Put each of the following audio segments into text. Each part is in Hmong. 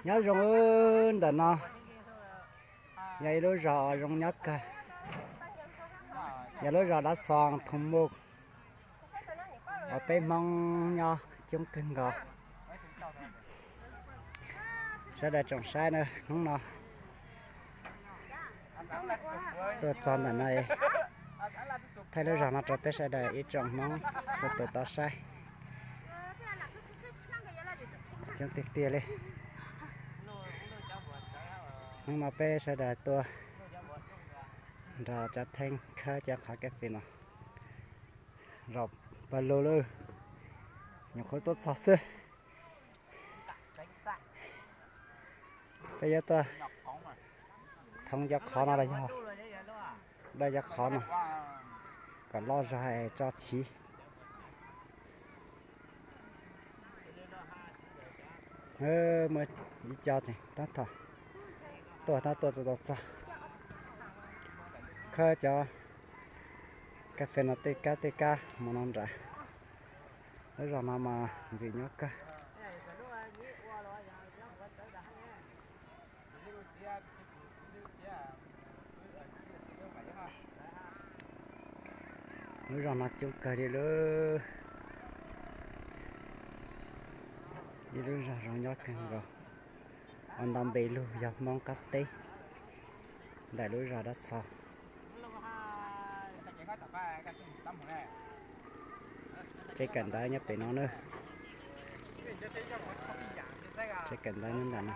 Nyob zoo, ntawm no yog ib lub zos zoo nyob kawg, yog lub zos Dab Xos Thoo Mus, uas peb Hmoob nyob coob kawg nkaus. Sawv daws tsoom saib na, hnub no tuaj txog ntawm no, thaij lub zos no rau peb sawv daws ib tsoom Hmoob txhua tus tau saib. Coob tiag tiag li. Hnub no peb sawv daws tuaj nrog Tsav Theeb khawb cov qhov kas fes no, zos Pawg Lug lawm, nyuam qhuav tuaj txog xwb. Peb yuav tuaj thoob cov qhov no los yog dawj cov qhov no kom loj zog es tso chiv. Muaj ib co tseem tab tom tuaj, tab tuaj tsis tau txog. Khawb cov kas fes no tej kab tej kab mus no nrad. Lub zos no mas ntxim nyob kawg. Lub zos no coob kawg li lub, ib lub zos zoo nyob kawg nkaus. Ua nto npe lug yog Hmoob qab teb ntawm lub zos Dab Xos. Tsev kawm ntawv nyob pem no na. Tsev kawm ntawv nyob ntawm no.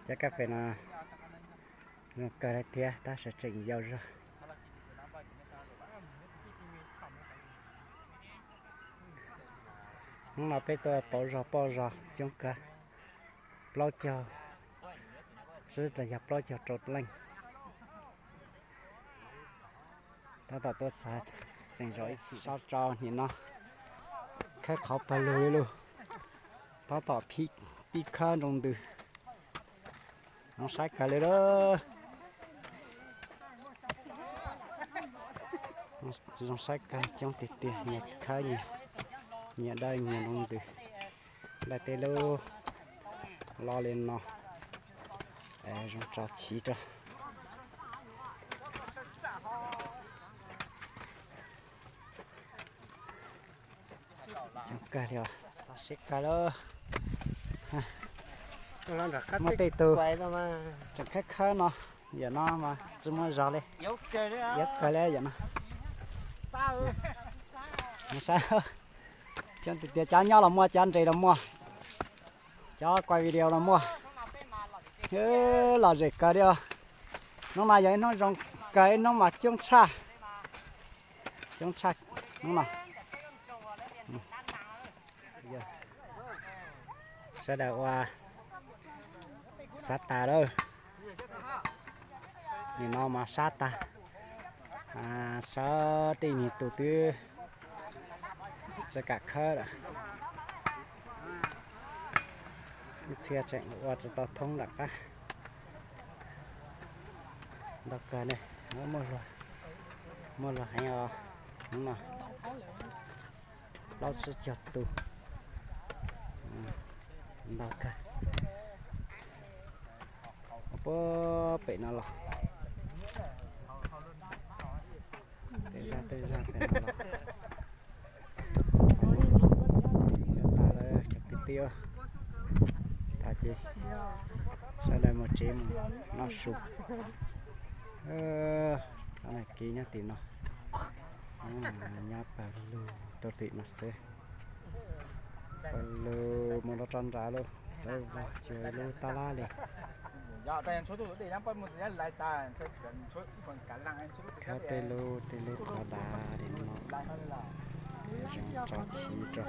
Cov kas fes no zoo kawg li thiab tab sis tseem yau zog. Hnub no peb tuaj pauv zog pauj zog coob kawg, plaub caug tsib los yog plaub caug rau leej. Tab tom tuaj txog tseem zov ib chim sab rau nim no, khawb qhov pawg lug li lug, tab tom pib khawb nroo ntws. Zoo saib kawg li lawm. Zoo saib kawg, coob tiag tiag, nyias khawb nyias, nyias dawj nyias nroo ntws. Dawj tej lub loj li no, zoo tso chiv rau. Coob kawg li os, txog siab kawg lawm. Muaj tej tug tseem khawb khawb no, yam no mas tsis muaj zog li. Yuav kawg li yam no. Saib, coob tiag tiag, cov nyob los muaj, cov nres los muaj, cov kuaj video los muaj. Lom zem kawg li os. Hnub no yog ib hnub zoo kawg, ib hnub mas coob tshaj, coob tshaj hnub no. Sawv daws ua sab tas lawm. Nim no mas sab tas, sawv tej me tus twb tsis kam khawb lawm. Ib txhia tseem ua tsis tau thoob nram qab. Ntau kawg ne, muaj luag heev os. Hnub no plaub tsib caug tus, ntau kawg. Puag pem no los, tej zaj tej zaj pem no los. Cov tas lawm cov kwv tij, tas ces sawv daws mus tsev mus noj su. Kev nyob tim no, nyob pawg lug rau tim no xwb. Pawg lug mus rau tso nrad lawm, lawv vog tsuas lub tab lab li. Khawb tej lub tej lub qhov dav li no, zoo tso chiv rau.